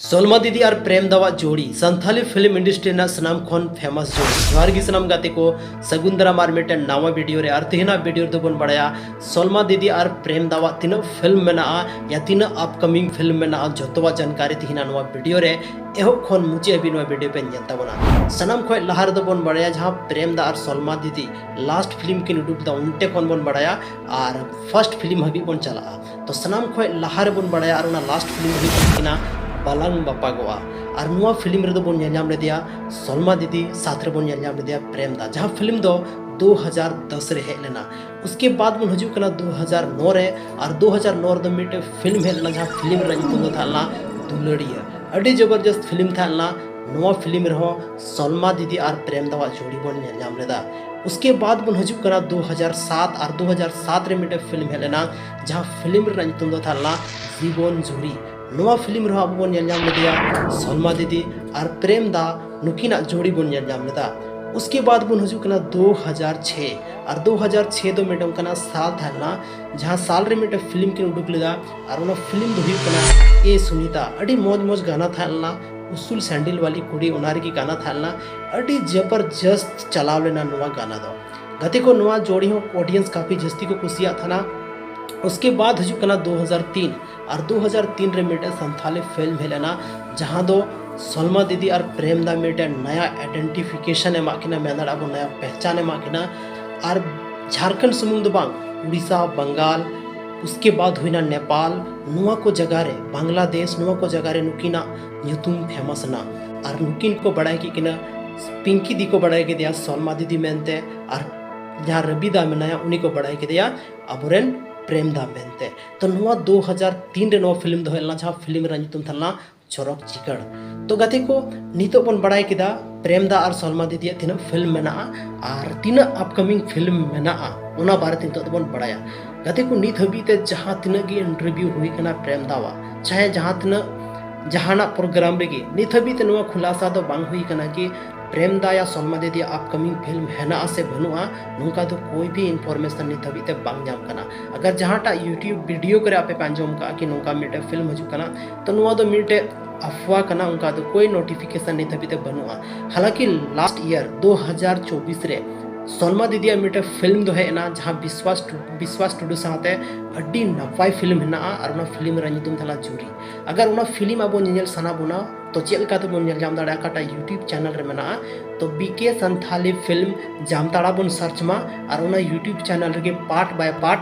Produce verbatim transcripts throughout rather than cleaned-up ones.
ᱥᱚᱞᱢᱟ ᱫᱤᱫᱤ ᱟᱨ ᱯᱨᱮᱢ ᱫᱟᱣᱟᱜ ᱡᱳᱲᱤ Santali film industry ᱨᱮᱱᱟᱜ ᱥᱟᱱᱟᱢ ᱠᱷᱚᱱ ᱯᱷᱮᱢᱟᱥ ᱡᱳᱲᱤ᱾ ᱡᱚᱦᱟᱨ ᱜᱮ ᱥᱟᱱᱟᱢ ᱜᱟᱛᱮ ᱠᱚ, ᱥᱟᱹᱜᱩᱱ ᱫᱟᱨᱟᱢ ᱟᱨ ᱢᱤᱫᱴᱮᱱ ᱱᱟᱣᱟ ᱵᱷᱤᱰᱤᱭᱳ ᱨᱮ᱾ ᱟᱨ ᱛᱮᱦᱮᱧᱟᱜ ᱵᱷᱤᱰᱤᱭᱳ ᱨᱮᱫᱚ ᱵᱚᱱ ᱵᱟᱲᱟᱭᱟ ᱥᱚᱞᱢᱟ ᱫᱤᱫᱤ ᱟᱨ ᱯᱨᱮᱢ ᱫᱟᱣᱟᱜ ᱛᱤᱱᱟᱹᱜ ᱯᱷᱤᱞᱢ ᱢᱮᱱᱟᱜᱼᱟ ᱭᱟ ᱛᱤᱱᱟᱹᱜ ᱟᱯᱠᱟᱢᱤᱝ ᱯᱷᱤᱞᱢ ᱢᱮᱱᱟᱜᱼᱟ, ᱡᱚᱛᱚᱣᱟᱜ ᱡᱟᱱᱠᱟᱨᱤ ᱛᱮᱦᱮᱧᱟᱜ ᱱᱚᱣᱟ ᱵᱷᱤᱰᱤᱭᱳ ᱨᱮ᱾ ᱮᱦᱚᱵ ᱠᱷᱚᱱ ᱢᱩᱪᱟᱹᱫ ᱦᱟᱹᱵᱤᱡ ᱱᱚᱣᱟ ᱵᱷᱤᱰᱤᱭᱳ ᱯᱮ ᱧᱮᱞ ᱛᱟᱵᱚᱱᱟ᱾ ᱥᱟᱱᱟᱢ ᱠᱷᱚᱱ ᱞᱟᱦᱟ ᱨᱮᱫᱚ ᱵᱚᱱ ᱵᱟᱲᱟᱭᱟ ᱡᱟᱦᱟᱸ ᱯᱨᱮᱢ ᱫᱟ ᱟᱨ ᱥᱚᱞᱢᱟ ᱫᱤᱫᱤ ᱞᱟᱥᱴ ᱯᱷᱤᱞᱢ ᱠᱤᱱ ᱩᱰᱩᱠ ᱞᱮᱫᱟ, ᱚᱱᱛᱮ ᱠᱷᱚᱱ ᱵᱚᱱ ᱵᱟᱲᱟᱭᱟ᱾ ᱟᱨ ᱯᱷᱟᱨᱥᱴ ᱯᱷᱤᱞᱢ ᱦᱟᱹᱵᱤᱡ ᱵᱚᱱ ᱪᱟᱞᱟᱜᱼᱟ᱾ ᱛᱚ ᱥᱟᱱᱟᱢ ᱠᱷᱚᱱ ᱞᱟᱦᱟ ᱨᱮᱵᱚᱱ ᱵᱟᱲᱟᱭᱟ, ᱟᱨ ᱚᱱᱟ ᱞᱟᱥᱴ ᱯᱷᱤᱞᱢ ᱦᱩᱭᱩᱜ ᱠᱟᱱᱟ ᱵᱟᱞᱟᱝ ᱵᱟᱯᱟᱜᱚᱜᱼᱟ᱾ ᱟᱨ ᱱᱚᱣᱟ ᱯᱷᱤᱞᱢ ᱨᱮᱫᱚ ᱵᱚᱱ ᱧᱮᱞ ᱧᱟᱢ ᱞᱮᱫᱮᱭᱟ ᱥᱚᱞᱢᱟ ᱫᱤᱫᱤ, ᱥᱟᱛᱷ ᱨᱮᱵᱚᱱ ᱧᱮᱞ ᱧᱟᱢ ᱞᱮᱫᱮᱭᱟ ᱯᱨᱮᱢ ᱫᱟ, ᱡᱟᱦᱟᱸ ᱯᱷᱤᱞᱢ ᱫᱚ ᱫᱩ ᱦᱟᱡᱟᱨ ᱫᱚᱥ ᱨᱮ ᱦᱮᱡ ᱞᱮᱱᱟ᱾ ᱩᱥᱠᱮ ᱵᱟᱫ ᱵᱚᱱ ᱦᱤᱡᱩᱜ ᱠᱟᱱᱟ ᱫᱩ ᱦᱟᱡᱟᱨ ᱱᱚ ᱨᱮ, ᱟᱨ ᱫᱩ ᱦᱟᱡᱟᱨ ᱱᱚ ᱨᱮᱫᱚ ᱢᱤᱫᱴᱮᱱ ᱯᱷᱤᱞᱢ ᱦᱮᱡ ᱞᱮᱱᱟ, ᱡᱟᱦᱟᱸ ᱯᱷᱤᱞᱢ ᱨᱮᱱᱟᱜ ᱧᱩᱛᱩᱢ ᱫᱚ ᱛᱟᱦᱮᱸ ᱞᱮᱱᱟ ᱫᱩᱞᱟᱹᱲᱤᱭᱟᱹ᱾ ᱟᱹᱰᱤ ᱡᱚᱵᱚᱨᱡᱚᱥᱛ ᱯᱷᱤᱞᱢ ᱛᱟᱦᱮᱸ ᱞᱮᱱᱟ᱾ ᱱᱚᱣᱟ ᱯᱷᱤᱞᱢ ᱨᱮᱦᱚᱸ ᱥᱚᱞᱢᱟ ᱫᱤᱫᱤ ᱟᱨ ᱯᱨᱮᱢ ᱫᱟᱣᱟᱜ ᱡᱳᱲᱤ ᱵᱚᱱ ᱧᱮᱞ ᱧᱟᱢ ᱞᱮᱫᱟ᱾ ᱩᱥᱠᱮ ᱵᱟᱫ ᱵᱚᱱ ᱦᱤᱡᱩᱜ ᱠᱟᱱᱟ ᱫᱩ ᱦᱟᱡᱟᱨ ᱥᱟᱛ, ᱟᱨ ᱫᱩ ᱦᱟᱡᱟᱨ ᱥᱟᱛ ᱨᱮ ᱢᱤᱫᱴᱮᱱ ᱯᱷᱤᱞᱢ ᱦᱮᱡ ᱞᱮᱱᱟ, ᱡᱟᱦᱟᱸ ᱯᱷᱤᱞᱢ ᱨᱮᱱᱟᱜ ᱧᱩᱛᱩᱢ ᱫᱚ ᱛᱟᱦᱮᱸ ᱞᱮᱱᱟ ᱡᱤᱵᱚᱱ ᱡᱩᱨᱤ᱾ ᱱᱚᱣᱟ ᱯᱷᱤᱞᱢ ᱨᱮᱦᱚᱸ ᱟᱵᱚ ᱵᱚᱱ ᱧᱮᱞ ᱧᱟᱢ ᱞᱮᱫᱮᱭᱟ ᱥᱚᱞᱢᱟ ᱫᱤᱫᱤ ᱟᱨ ᱯᱨᱮᱢ ᱫᱟ, ᱱᱩᱠᱤᱱᱟᱜ ᱡᱳᱲᱤ ᱵᱚᱱ ᱧᱮᱞ ᱧᱟᱢ ᱞᱮᱫᱟ᱾ ᱩᱥᱠᱮ ᱵᱟᱫ ᱵᱚᱱ ᱦᱤᱡᱩᱜ ᱠᱟᱱᱟ ᱫᱩ ᱦᱟᱡᱟᱨ ᱪᱷᱮ, ᱟᱨ ᱫᱩ ᱦᱟᱡᱟᱨ ᱪᱷᱮ ᱫᱚ ᱢᱤᱫᱴᱟᱝ ᱠᱟᱱᱟ ᱥᱟᱞ ᱛᱟᱦᱮᱸ ᱞᱮᱱᱟ, ᱡᱟᱦᱟᱸ ᱥᱟᱞ ᱨᱮ ᱢᱤᱫᱴᱮᱱ ᱯᱷᱤᱞᱢ ᱠᱤᱱ ᱩᱰᱩᱠ ᱞᱮᱫᱟ, ᱟᱨ ᱚᱱᱟ ᱯᱷᱤᱞᱢ ᱫᱚ ᱦᱩᱭᱩᱜ ᱠᱟᱱᱟ ᱮ ᱥᱩᱱᱤᱛᱟ᱾ ᱟᱹᱰᱤ ᱢᱚᱡᱽ ᱢᱚᱡᱽ ᱜᱟᱱᱟ ᱛᱟᱦᱮᱸ ᱞᱮᱱᱟ, ᱩᱥᱩᱞ ᱥᱮᱱᱰᱮᱞ ᱣᱟᱞᱤ ᱠᱩᱲᱤ, ᱚᱱᱟ ᱨᱮᱜᱮ ᱜᱟᱱᱟ ᱛᱟᱦᱮᱸ ᱞᱮᱱᱟ᱾ ᱟᱹᱰᱤ ᱡᱚᱵᱚᱨᱡᱚᱥᱛ ᱪᱟᱞᱟᱣ ᱞᱮᱱᱟ ᱱᱚᱣᱟ ᱜᱟᱱᱟ ᱫᱚ᱾ ᱜᱟᱛᱮ ᱠᱚ, ᱱᱚᱣᱟ ᱡᱳᱲᱤ ᱦᱚᱸ ᱚᱰᱤᱭᱮᱱᱥ ᱠᱟᱯᱷᱤ ᱡᱟᱹᱥᱛᱤ ᱠᱚ ᱠᱩᱥᱤᱭᱟᱜ ᱛᱟᱦᱮᱱᱟ᱾ ᱩᱥᱠᱮ ᱵᱟᱫ ᱦᱤᱡᱩᱜ ᱠᱟᱱᱟ ᱫᱩ ᱦᱟᱡᱟᱨ ᱛᱤᱱ, ᱟᱨ ᱫᱩ ᱦᱟᱡᱟᱨ ᱛᱤᱱ ᱨᱮ ᱢᱤᱫᱴᱮᱱ ᱥᱟᱱᱛᱷᱟᱞᱤ ᱯᱷᱤᱞᱢ ᱦᱮᱡ ᱞᱮᱱᱟ, ᱡᱟᱦᱟᱸ ᱫᱚ ᱥᱚᱞᱢᱟ ᱫᱤᱫᱤ ᱟᱨ ᱯᱨᱮᱢ ᱫᱟ ᱢᱤᱫᱴᱮᱱ ᱱᱟᱭᱟ ᱟᱭᱰᱮᱱᱴᱤᱯᱷᱤᱠᱮᱥᱚᱱ ᱮᱢᱟᱜ ᱠᱤᱱᱟ, ᱢᱮᱱ ᱫᱟᱲᱮᱭᱟᱜᱼᱟ ᱵᱚᱱ ᱱᱟᱭᱟ ᱯᱮᱦᱪᱟᱱ ᱮᱢᱟᱜ ᱠᱤᱱᱟ᱾ ᱟᱨ ᱡᱷᱟᱲᱠᱷᱚᱸᱰ ᱥᱩᱢᱩᱝ ᱫᱚ ᱵᱟᱝ, ᱩᱲᱤᱥᱥᱟ, ᱵᱟᱝᱜᱟᱞ, ᱩᱥᱠᱮ ᱵᱟᱫ ᱦᱩᱭᱱᱟ ᱱᱮᱯᱟᱞ, ᱱᱚᱣᱟ ᱠᱚ ᱡᱟᱭᱜᱟ ᱨᱮ, ᱵᱟᱝᱞᱟᱫᱮᱥ, ᱱᱚᱣᱟ ᱠᱚ ᱡᱟᱭᱜᱟ ᱨᱮ ᱱᱩᱠᱤᱱᱟᱜ ᱧᱩᱛᱩᱢ ᱯᱷᱮᱢᱟᱥ ᱮᱱᱟ᱾ ᱟᱨ ᱱᱩᱠᱤᱱ ᱠᱚ ᱵᱟᱲᱟᱭ ᱠᱮᱫ ᱠᱤᱱᱟ, ᱯᱤᱝᱠᱤ ᱫᱤ ᱠᱚ ᱵᱟᱲᱟᱭ ᱠᱮᱫᱮᱭᱟ ᱥᱚᱞᱢᱟ ᱫᱤᱫᱤ ᱢᱮᱱᱛᱮ, ᱟᱨ ᱡᱟᱦᱟᱸ ᱨᱚᱵᱤ ᱫᱟ ᱢᱮᱱᱟᱭᱟ ᱩᱱᱤ ᱠᱚ ᱵᱟᱲᱟᱭ ᱠᱮᱫᱮᱭᱟ ᱟᱵᱚᱨᱮᱱ ᱯᱨᱮᱢ ᱫᱟ ᱢᱮᱱᱛᱮ᱾ ᱛᱚ ᱱᱚᱣᱟ ᱫᱩ ᱦᱟᱡᱟᱨ ᱛᱤᱱ ᱨᱮ ᱱᱚᱣᱟ ᱯᱷᱤᱞᱢ ᱫᱚ ᱦᱮᱡ ᱞᱮᱱᱟ, ᱡᱟᱦᱟᱸ ᱯᱷᱤᱞᱢ ᱨᱮᱱᱟᱜ ᱧᱩᱛᱩᱢ ᱛᱟᱦᱮᱸ ᱞᱮᱱᱟ ᱪᱚᱨᱚᱠ ᱪᱤᱠᱟᱹᱲ᱾ ᱛᱚ ᱜᱟᱛᱮ ᱠᱚ, ᱱᱤᱛᱚᱜ ᱵᱚᱱ ᱵᱟᱲᱟᱭ ᱠᱮᱫᱟ ᱯᱨᱮᱢ ᱫᱟ ᱟᱨ ᱥᱚᱞᱢᱟ ᱫᱤᱫᱤᱭᱟᱜ ᱛᱤᱱᱟᱹᱜ ᱯᱷᱤᱞᱢ ᱢᱮᱱᱟᱜᱼᱟ ᱟᱨ ᱛᱤᱱᱟᱹᱜ ᱟᱯᱠᱟᱢᱤᱝ ᱯᱷᱤᱞᱢ ᱢᱮᱱᱟᱜᱼᱟ, ᱚᱱᱟ ᱵᱟᱨᱮᱛᱮ ᱱᱤᱛᱚᱜ ᱫᱚᱵᱚᱱ ᱵᱟᱲᱟᱭᱟ᱾ ᱜᱟᱛᱮ ᱠᱚ, ᱱᱤᱛ ᱦᱟᱹᱵᱤᱡ ᱛᱮ ᱡᱟᱦᱟᱸ ᱛᱤᱱᱟᱹᱜ ᱜᱮ ᱤᱱᱴᱟᱨᱵᱷᱤᱭᱩ ᱦᱩᱭ ᱠᱟᱱᱟ ᱯᱨᱮᱢ ᱫᱟᱣᱟᱜ, ᱪᱟᱦᱮ ᱡᱟᱦᱟᱸ ᱛᱤᱱᱟᱹᱜ ᱡᱟᱦᱟᱱᱟᱜ ᱯᱨᱳᱜᱨᱟᱢ ᱨᱮᱜᱮ, ᱱᱤᱛ ᱦᱟᱹᱵᱤᱡ ᱛᱮ ᱱᱚᱣᱟ ᱠᱷᱩᱞᱟᱥᱟ ᱫᱚ ᱵᱟᱝ ᱦᱩᱭ ᱠᱟᱱᱟ ᱠᱤ ᱯᱨᱮᱢ ᱫᱟ ᱭᱟ ᱥᱚᱞᱢᱟ ᱫᱤᱫᱤᱭᱟᱜ ᱟᱯᱠᱟᱢᱤᱝ ᱯᱷᱤᱞᱢ ᱦᱮᱱᱟᱜᱼᱟ ᱥᱮ ᱵᱟᱹᱱᱩᱜᱼᱟ, ᱱᱚᱝᱠᱟ ᱫᱚ ᱠᱳᱭ ᱵᱷᱤ ᱤᱱᱯᱷᱚᱨᱢᱮᱥᱚᱱ ᱱᱤᱛ ᱦᱟᱹᱵᱤᱡ ᱛᱮ ᱵᱟᱝ ᱧᱟᱢ ᱠᱟᱱᱟ᱾ ᱟᱜᱟᱨ ᱡᱟᱦᱟᱸᱴᱟᱜ YouTube ᱵᱷᱤᱰᱤᱭᱳ ᱠᱚᱨᱮ ᱟᱯᱮ ᱯᱮ ᱟᱸᱡᱚᱢ ᱠᱟᱜᱼᱟ ᱠᱤ ᱱᱚᱝᱠᱟ ᱢᱤᱫᱴᱮᱱ ᱯᱷᱤᱞᱢ ᱦᱤᱡᱩᱜ ᱠᱟᱱᱟ, ᱛᱚ ᱱᱚᱣᱟ ᱫᱚ ᱢᱤᱫᱴᱮᱡ ᱟᱯᱷᱣᱟ ᱠᱟᱱᱟ, ᱚᱱᱠᱟ ᱫᱚ ᱠᱳᱭ ᱱᱳᱴᱤᱯᱷᱤᱠᱮᱥᱚᱱ ᱱᱤᱛ ᱦᱟᱹᱵᱤᱡ ᱛᱮ ᱵᱟᱹᱱᱩᱜᱼᱟ᱾ ᱦᱟᱞᱟᱸᱠᱤ ᱞᱟᱥᱴ ᱤᱭᱟᱨ ᱫᱩ ᱦᱟᱡᱟᱨ ᱪᱚᱵᱵᱤᱥ ᱨᱮ ᱥᱚᱞᱢᱟ ᱫᱤᱫᱤᱭᱟᱜ ᱢᱤᱫᱴᱮᱱ ᱯᱷᱤᱞᱢ ᱫᱚ ᱦᱮᱡ ᱮᱱᱟ, ᱡᱟᱦᱟᱸ ᱵᱤᱥᱣᱟᱥ ᱴᱩ- ᱵᱤᱥᱣᱟᱥ ᱴᱩᱰᱩ ᱥᱟᱶᱛᱮ ᱟᱹᱰᱤ ᱱᱟᱯᱟᱭ ᱯᱷᱤᱞᱢ ᱦᱮᱱᱟᱜᱼᱟ, ᱟᱨ ᱚᱱᱟ ᱯᱷᱤᱞᱢ ᱨᱮᱭᱟᱜ ᱧᱩᱛᱩᱢ ᱛᱟᱦᱮᱸ ᱞᱮᱱᱟ ᱡᱩᱨᱤ᱾ ᱟᱜᱟᱨ ᱚᱱᱟ ᱯᱷᱤᱞᱢ ᱟᱵᱚ ᱧᱮᱧᱮᱞ ᱥᱟᱱᱟ ᱵᱚᱱᱟ, ᱛᱚ ᱪᱮᱫ ᱞᱮᱠᱟ ᱛᱮᱵᱚᱱ ᱧᱮᱞ ᱧᱟᱢ ᱫᱟᱲᱮᱭᱟᱜᱼᱟ? ᱚᱠᱟᱴᱟᱜ YouTube ᱪᱮᱱᱮᱞ ᱨᱮ ᱢᱮᱱᱟᱜᱼᱟ, ᱛᱚ ᱵᱤ ᱠᱮ ᱥᱟᱱᱛᱷᱟᱞᱤ ᱯᱷᱤᱞᱢ ᱡᱟᱢᱛᱟᱲᱟ ᱵᱚᱱ ᱥᱟᱨᱪ ᱢᱟ, ᱟᱨ ᱚᱱᱟ YouTube ᱪᱮᱱᱮᱞ ᱨᱮᱜᱮ ᱯᱟᱨᱴ ᱵᱟᱭ ᱯᱟᱨᱴ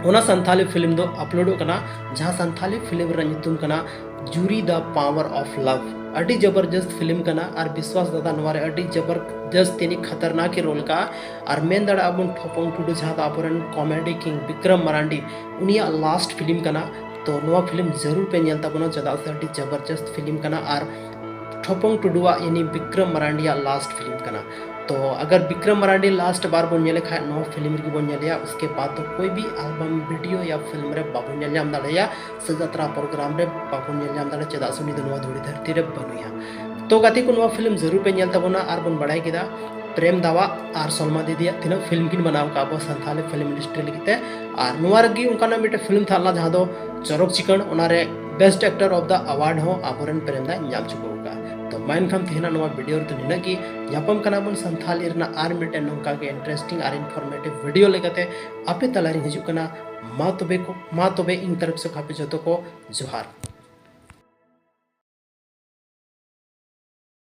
ᱚᱱᱟ ᱥᱟᱱᱛᱷᱟᱞᱤ ᱯᱷᱤᱞᱢ ᱫᱚ ᱟᱯᱞᱳᱰᱚᱜ ᱠᱟᱱᱟ, ᱡᱟᱦᱟᱸ ᱥᱟᱱᱛᱷᱟᱞᱤ ᱯᱷᱤᱞᱢ ᱨᱮᱱᱟᱜ ᱧᱩᱛᱩᱢ ᱠᱟᱱᱟ ᱡᱩᱨᱤ, The Power of Love᱾ ᱟᱹᱰᱤ ᱡᱚᱵᱚᱨᱡᱚᱥᱛ ᱯᱷᱤᱞᱢ ᱠᱟᱱᱟ, ᱟᱨ ᱵᱤᱥᱣᱟᱥ ᱫᱟᱫᱟ ᱱᱚᱣᱟ ᱨᱮ ᱟᱹᱰᱤ ᱡᱚᱵᱚᱨᱡᱚᱥᱛ ᱛᱤᱱᱤ ᱠᱷᱟᱛᱟᱨᱱᱟᱠ ᱮ ᱨᱳᱞ ᱠᱟᱜᱼᱟ᱾ ᱟᱨ ᱢᱮᱱ ᱫᱟᱲᱮᱭᱟᱜᱼᱟ ᱵᱚᱱ ᱴᱷᱚᱯᱚᱝ ᱴᱩᱰᱩ, ᱡᱟᱦᱟᱸ ᱫᱚ ᱟᱵᱚᱨᱮᱱ ᱠᱚᱢᱮᱰᱤ ᱠᱤᱝ ᱵᱤᱠᱨᱚᱢ ᱢᱟᱨᱟᱱᱰᱤ, ᱩᱱᱤᱭᱟᱜ ᱞᱟᱥᱴ ᱯᱷᱤᱞᱢ ᱠᱟᱱᱟ᱾ ᱛᱚ ᱱᱚᱣᱟ ᱯᱷᱤᱞᱢ ᱡᱟᱹᱨᱩᱲ ᱯᱮ ᱧᱮᱞ ᱛᱟᱵᱚᱱᱟ, ᱪᱮᱫᱟᱜ ᱥᱮ ᱟᱹᱰᱤ ᱡᱚᱵᱚᱨᱡᱚᱥᱛ ᱯᱷᱤᱞᱢ ᱠᱟᱱᱟ, ᱟᱨ ᱴᱷᱚᱯᱚᱝ ᱴᱩᱰᱩᱣᱟᱜ ᱭᱟᱱᱤ ᱵᱤᱠᱨᱚᱢ ᱢᱟᱨᱟᱱᱰᱤᱭᱟᱜ ᱞᱟᱥᱴ ᱯᱷᱤᱞᱢ ᱠᱟᱱᱟ᱾ ᱛᱚ ᱟᱜᱟᱨ ᱵᱤᱠᱨᱚᱢ ᱢᱟᱨᱟᱱᱰᱤ ᱞᱟᱥᱴ ᱵᱟᱨ ᱵᱚᱱ ᱧᱮᱞᱮ ᱠᱷᱟᱱ, ᱱᱚᱣᱟ ᱯᱷᱤᱞᱢ ᱨᱮᱜᱮ ᱵᱚᱱ ᱧᱮᱞᱮᱭᱟ᱾ ᱩᱥᱠᱮ ᱵᱟᱫ ᱫᱚ ᱠᱳᱭ ᱵᱷᱤ ᱟᱞᱵᱚᱢ, ᱵᱷᱤᱰᱤᱭᱳ ᱭᱟ ᱯᱷᱤᱞᱢ ᱨᱮ ᱵᱟᱵᱚᱱ ᱧᱮᱞ ᱧᱟᱢ ᱫᱟᱲᱮᱭᱟᱜᱼᱟ, ᱥᱮ ᱡᱟᱛᱨᱟ ᱯᱨᱳᱜᱨᱟᱢ ᱨᱮ ᱵᱟᱵᱚᱱ ᱧᱮᱞ ᱧᱟᱢ ᱫᱟᱲᱮᱭᱟᱜᱼᱟ, ᱪᱮᱫᱟᱜ ᱥᱮ ᱩᱱᱤ ᱫᱚ ᱱᱚᱣᱟ ᱫᱷᱩᱲᱤ ᱫᱷᱟᱹᱨᱛᱤ ᱨᱮ ᱵᱟᱹᱱᱩᱭᱟ᱾ ᱛᱚ ᱜᱟᱛᱮ ᱠᱚ, ᱱᱚᱣᱟ ᱯᱷᱤᱞᱢ ᱡᱟᱹᱨᱩᱲ ᱯᱮ ᱧᱮᱞ ᱛᱟᱵᱚᱱᱟ᱾ ᱟᱨ ᱵᱚᱱ ᱵᱟᱲᱟᱭ ᱠᱮᱫᱟ ᱯᱨᱮᱢ ᱫᱟᱣᱟᱜ ᱟᱨ ᱥᱚᱞᱢᱟ ᱫᱤᱫᱤᱭᱟᱜ ᱛᱤᱱᱟᱹᱜ ᱯᱷᱤᱞᱢ ᱠᱤᱱ ᱵᱮᱱᱟᱣ ᱟᱠᱟᱫ ᱟᱵᱚ ᱥᱟᱱᱛᱟᱲᱤ ᱯᱷᱤᱞᱢ ᱤᱱᱰᱟᱥᱴᱨᱤ ᱞᱟᱹᱜᱤᱫ ᱛᱮ᱾ ᱟᱨ ᱱᱚᱣᱟ ᱨᱮᱜᱮ ᱚᱱᱠᱟᱱᱟᱜ ᱢᱤᱫᱴᱮᱱ ᱯᱷᱤᱞᱢ ᱛᱟᱦᱮᱸ ᱞᱮᱱᱟ, ᱡᱟᱦᱟᱸ ᱫᱚ ᱪᱚᱨᱚᱠ ᱪᱤᱠᱟᱹᱲ, ᱚᱱᱟᱨᱮ best actor of the award ᱦᱚᱸ ᱟᱵᱚᱨᱮᱱ ᱯᱨᱮᱢ ᱫᱟᱭ ᱧᱟᱢ ᱪᱩᱠᱟᱹᱣ ᱟᱠᱟᱫᱼᱟ᱾ ᱛᱚ ᱢᱟ ᱮᱱᱠᱷᱟᱱ ᱛᱮᱦᱮᱧᱟᱜ ᱱᱚᱣᱟ ᱵᱷᱤᱰᱤᱭᱳ ᱨᱮᱫᱚ ᱱᱤᱱᱟᱹᱜ ᱜᱮ᱾ ᱧᱟᱯᱟᱢ ᱠᱟᱱᱟ ᱵᱚᱱ ᱥᱟᱱᱛᱷᱟᱞᱤ ᱨᱮᱱᱟᱜ ᱟᱨ ᱢᱤᱫᱴᱮᱱ ᱱᱚᱝᱠᱟ ᱜᱮ ᱤᱱᱴᱟᱨᱮᱥᱴᱤᱝ ᱟᱨ ᱤᱱᱯᱷᱚᱨᱢᱮᱴᱤᱵᱷ ᱵᱷᱤᱰᱤᱭᱳ ᱞᱮᱠᱟᱛᱮ ᱟᱯᱮ ᱛᱟᱞᱟᱨᱤᱧ ᱦᱤᱡᱩᱜ ᱠᱟᱱᱟ᱾ ᱢᱟ ᱛᱚᱵᱮ ᱠᱚ, ᱢᱟ ᱛᱚᱵᱮ ᱤᱧ ᱛᱚᱨᱚᱯ ᱥᱮ ᱟᱯᱮ ᱡᱚᱛᱚ ᱠᱚ ᱡᱚᱦᱟᱨ᱾